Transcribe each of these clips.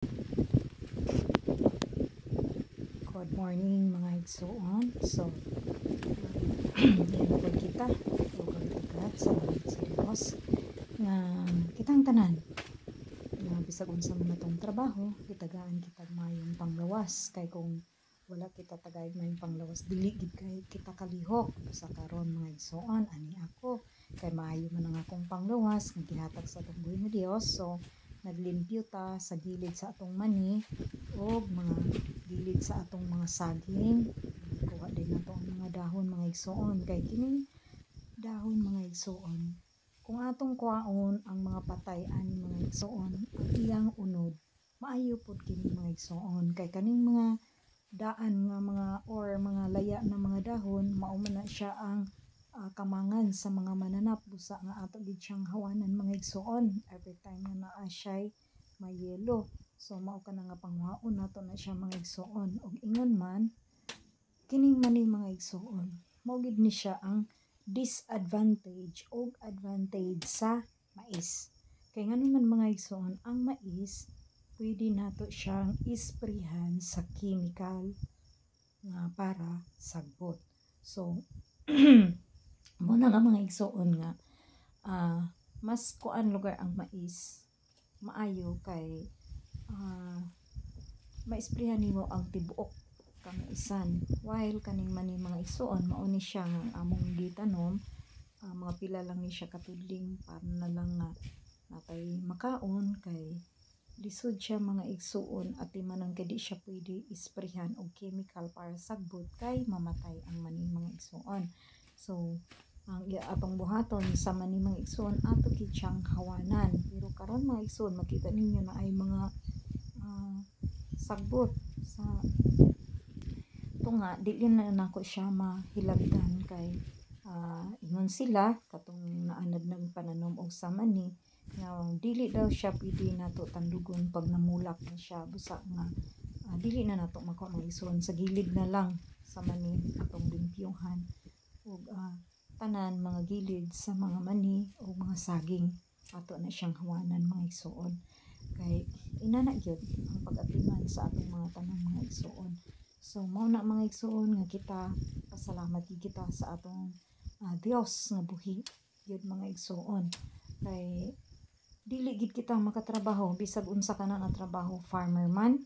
Good morning, mga igsuon. So, po kita ug salamat sa Dios nga kitang tanan nga bisag unsa man atong trabaho, gitagaan kitag maayong panglawas, kay kung wala kita tagay maayong panglawas, dili gid kay kita kalihok. Sa karon, mga igsuon, ani ako kay maayo man ang akong panglawas nga gihatag sa atong buhi nga Dios. So naglimpyo ta sa gilid sa atong mani og mga gilid sa atong mga saging. Kuha din nato ang mga dahon, mga igsuon, kay kining dahon, mga igsuon, kung atong kuhaon ang mga patay ani, mga igsuon, ang iyang unod maayo pod kini, mga igsuon, kay kaning mga daan nga mga or mga laya na mga dahon, mao man na siya ang kamangan sa mga mananap. Busa nga ato gid siyang hawanan, mga igsuon, every time nga naa siya'y mayelo. So mao kana nga panghaon nato na siya, mga igsuon. Og ingon man kining mani, mga igsuon, mao gid ni siya ang disadvantage og advantage sa mais. Kay ngano man, mga igsuon, ang mais pwede nato siyang isprehan sa chemical nga para sagbot. So mo na nga, mga igsuon, nga mas kuan lugar ang mais, maayo kay maisprehan nimo ang tibuok kamaisan, while kaning mani, mga igsuon, mao ni siya nga ang among gitanom, mga pila lang ni siya katudling para na lang nga natay makaon, kay lisod siya, mga igsuon, at man kay di siya pwede isprehan og chemical para sagbot, kay mamatay ang mani, mga igsuon. So ang atong buhaton sa mani, mga igsuon, ato gid siyang hawanan. Pero karon, mga igsuon, makita ninyo na ay mga sagbot sa tunga. Dili na nako siya mahilabtan kay ingon sila katong naanad ng pananom og sa mani nga dili daw siya pwede nato tandugon pag namulak na siya. Busa nga dili na nato makuha, mga igsuon. Sa gilid na lang sa mani atong limpyuhan ug tanan mga gilid sa mga mani o mga saging, ato na siyang hawanan, mga igsuon, kay inana gyud ang pag-atiman sa atong mga tanom, mga igsuon. So mao na, mga igsuon, nga kita pasalamat gid kita sa atong Dios nga buhi gyud, mga igsuon, kay dili gid kita makatrabaho bisag unsa ka na nga trabaho, farmer man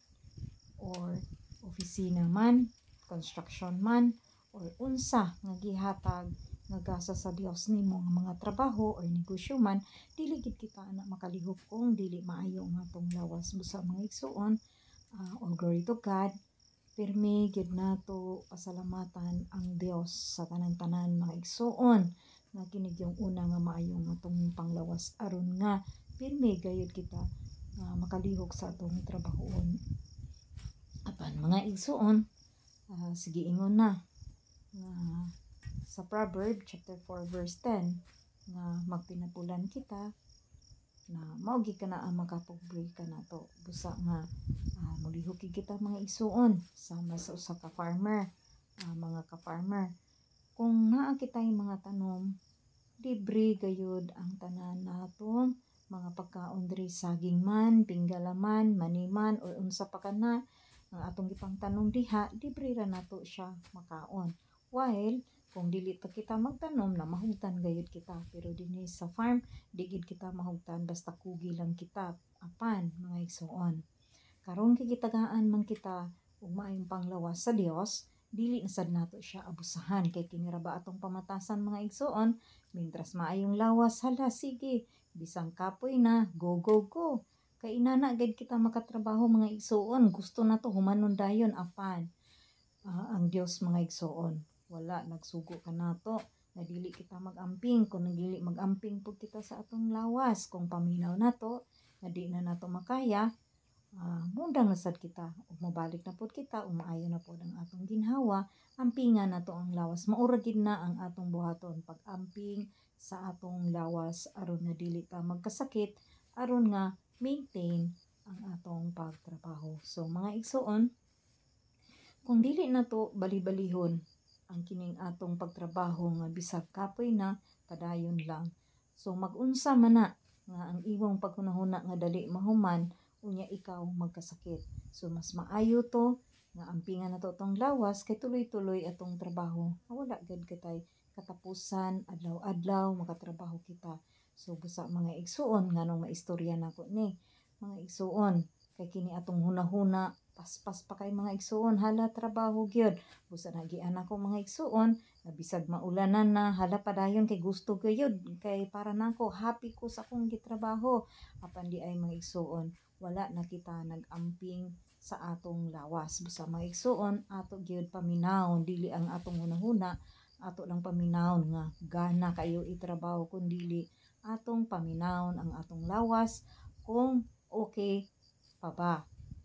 or opisina man, construction man, or unsa nga gihatag nga gasa sa Dios nimo nga mga trabaho or negosyo man, dili gid kita ana makalihok kung dili maayo ang atong lawas. Busa, mga igsuon, all glory to God. Pirmi gid nato pasalamatan ang Dios sa tanan-tanan, mga igsuon, nga kini yung una nga maayo nga atong panglawas aron nga pirmi gayud kita makalihok sa atong trabahoon. Apan, mga igsuon, sige, ingon na nga sa Proverb chapter 4 verse 10 nga magpinapulan kita na mao gid kana ang makapobre ka nato. Busa nga molihok gid kita, mga igsuon, sama sa usa ka farmer. Mga ka-farmer, kung naa kitay mga tanom, libre gayud ang tanan natong mga pagkaon diri, saging man, pinggala man, mani man, or unsa pa kana ang atong gipang tanom diha, libre ra nato siya makaon. While kung dili pa kita magtanom na, mahugtan gayud kita. Pero dinhi sa farm, di gid kita mahugtan basta kugi lang kita. Apan, mga igsuon, karon kay gitagaan man kita og maayong panglawas sa Dios, dili na sad nato siya abusahan, kay kini ra ba atong pamatasan, mga igsuon? Mintras maayong lawas, hala, sige, bisang kapoy na, go, go, go, kay inana gid kita makatrabaho, mga igsuon. Gusto nato humanon dayon, apan ang Dios, mga igsuon, wala nagsugo kanato nga dili kita mag-amping. Kung dili mag-amping pud kita sa atong lawas, kung paminaw nato nga di na nato makaya, mundang na sad kita ug mobalik na pud kita ug maayo na pud ang atong ginhawa, ampingan nato ang lawas. Maura gid na ang atong buhaton, pag-amping sa atong lawas aron nga dili ta magkasakit, aron nga maintain ang atong pagtrabaho. So mga igsuon, kung dili nato bali-balihon ang kining atong pagtrabaho nga bisag kapoy na, padayon lang. So magunsa man na nga ang imong paghunahuna nga dali mahuman, Unya ikaw magkasakit. So mas maayo to nga ampingan nato atong lawas kay tuloy-tuloy atong trabaho. Wala gid kitay katapusan, adlaw-adlaw makatrabaho kita. So busa, mga igsuon, nganong maistorya nako ni, mga igsuon, kay kini atong hunahuna paspas pa kay, mga igsuon, hala, trabaho gyud. Busa nagian ako, mga igsuon, na bisag maulanan na, hala, padayon kay gusto gyud, kay para nako happy ko sa akong gitrabaho. Apan di ay, mga igsuon, wala na kita nag-amping sa atong lawas. Busa, mga igsuon, ato gyud paminawon, dili ang atong hunahuna, ato lang paminawon nga gana kayo itrabaho, kun dili atong paminawon ang atong lawas kung okay pa ba.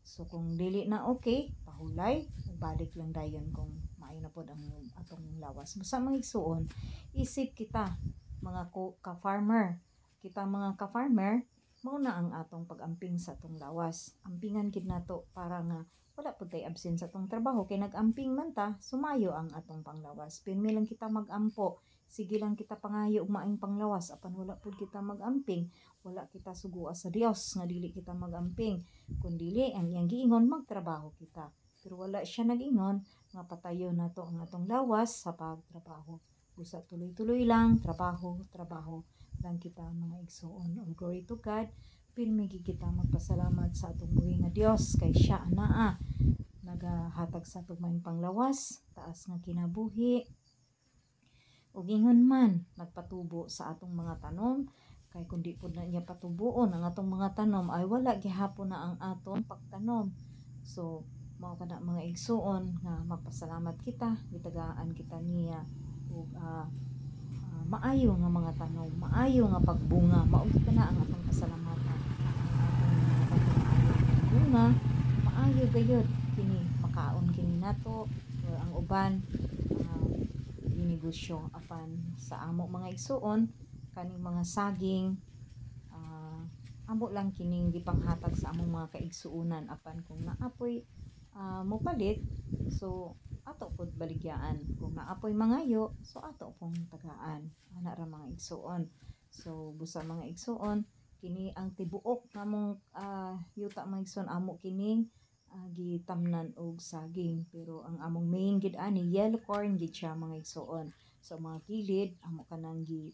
So kung dili na okay, pahulay, balik lang dayon kung maayo na pod ang atong lawas. Basta, mga igsuon, isip kita mga ka-farmer, kita mga ka-farmer, mao na ang atong pag-amping sa atong lawas. Ampingan gid nato para nga wala pud tay absent sa atong trabaho kay nag-amping man ta, sumayo ang atong panglawas. Pirmi lang kita mag-ampo, sige lang kita pangayo og maayong panglawas, apan wala pud kita mag-amping, wala kita sugua sa Dios nga dili kita mag-amping. Kun dili, ang iyang giingon, magtrabaho kita. Pero wala siya nag-ingon nga patayon nato ang atong lawas sa pagtrabaho. Busa tuloy-tuloy lang, trabaho, trabaho lang kita, mga igsuon. All glory to God. Pirmi gid kita magpasalamat sa atong buhi nga Dios kay siya anaa nagahatag sa atong maayong panglawas, taas nga kinabuhi. Ug ingon man nagpatubo sa atong mga tanom, kay kung di pud na niya patubuon ang atong mga tanom ay wala gihapon na ang atong pagtanom. So mao kana, mga igsuon, nga magpasalamat kita, gitagaan kita niya og maayo nga mga tanom, maayo nga pagbunga. Mao gyud kana ang atong pasalamatan. Ang atong mga maayo nga bunga, maayo gayud kini, makaon kini nato or ang uban ginegosyo. Apan sa amo, mga igsuon, kaning mga saging, amo lang kining gipanghatag sa among mga kaigsuonan, apan kung naapoy mopalit, so ato pod baligyaan. Kung naapoy mangayo, so ato pong tagaan. Ana ra, mga igsuon. So busa, mga igsuon, kini ang tibuok namong yuta, mga igsuon, amo kining gitamnan og saging, pero ang among main gid ani yellow corn gid siya, mga igsuon. So mga kilid amo kanang gi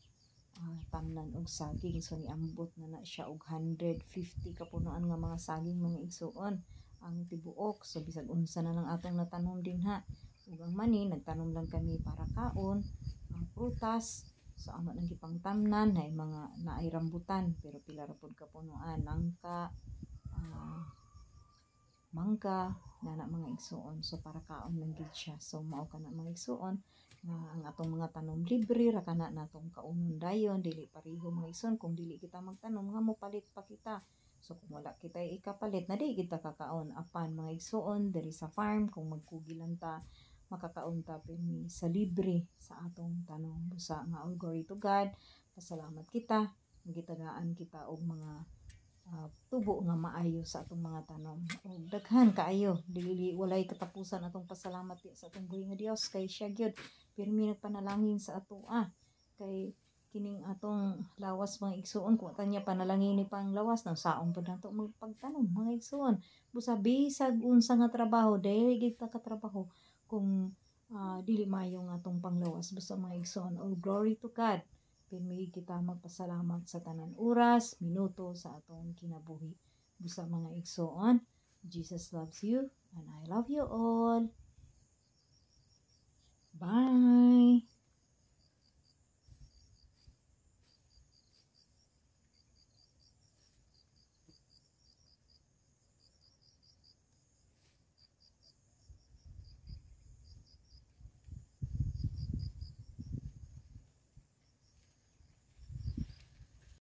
tamnan og saging. So niambot na na siya og 150 kapunuan nga mga saging, mga igsuon, ang tibuok. So bisag unsa na lang atong natanom dinha. Ug ang mani, nagtanom lang kami para kaon, ang prutas. So amo nang gipangtamnan, naay mga naay rambutan pero pila ra pud ka punuan, nangka, mangga nana, mga igsuon. So para kaon lang gid siya. So mao kana, mga igsuon, nga ang atong mga tanom libre ra kana natong kaunon dayon. Dili pareho, mga igsuon, kung dili kita magtanom nga mopalit pa kita. So kung wala kita ikapalit na, di kita kakaon. Apan, mga igsuon, diri sa farm, kung magkugi lang ta, makakaon ta pirmi sa libre sa atong tanom. Busa nga all glory to God, pasalamat kita gitagaan kita og mga tubo nga maayo sa atong mga tanom. Og daghan kaayo, dili walay katapusan atong pasalamat sa atong buhi nga Dios kay siya gyud pirmi nagpanalangin sa atoa. Kay kining atong lawas, mga igsuon, kung niya panalangin ni pang lawas nang saong pa nato magpagtanom, mga igsuon. Busa bisag unsa nga trabaho, dili gid ta katrabaho kung dili maayo nga atong panglawas. Basta, mga igsoon, all glory to God, pirmi kita magpasalamat sa tanan oras, minuto sa atong kinabuhi. Busa, mga igsoon, Jesus loves you and I love you all. Bye.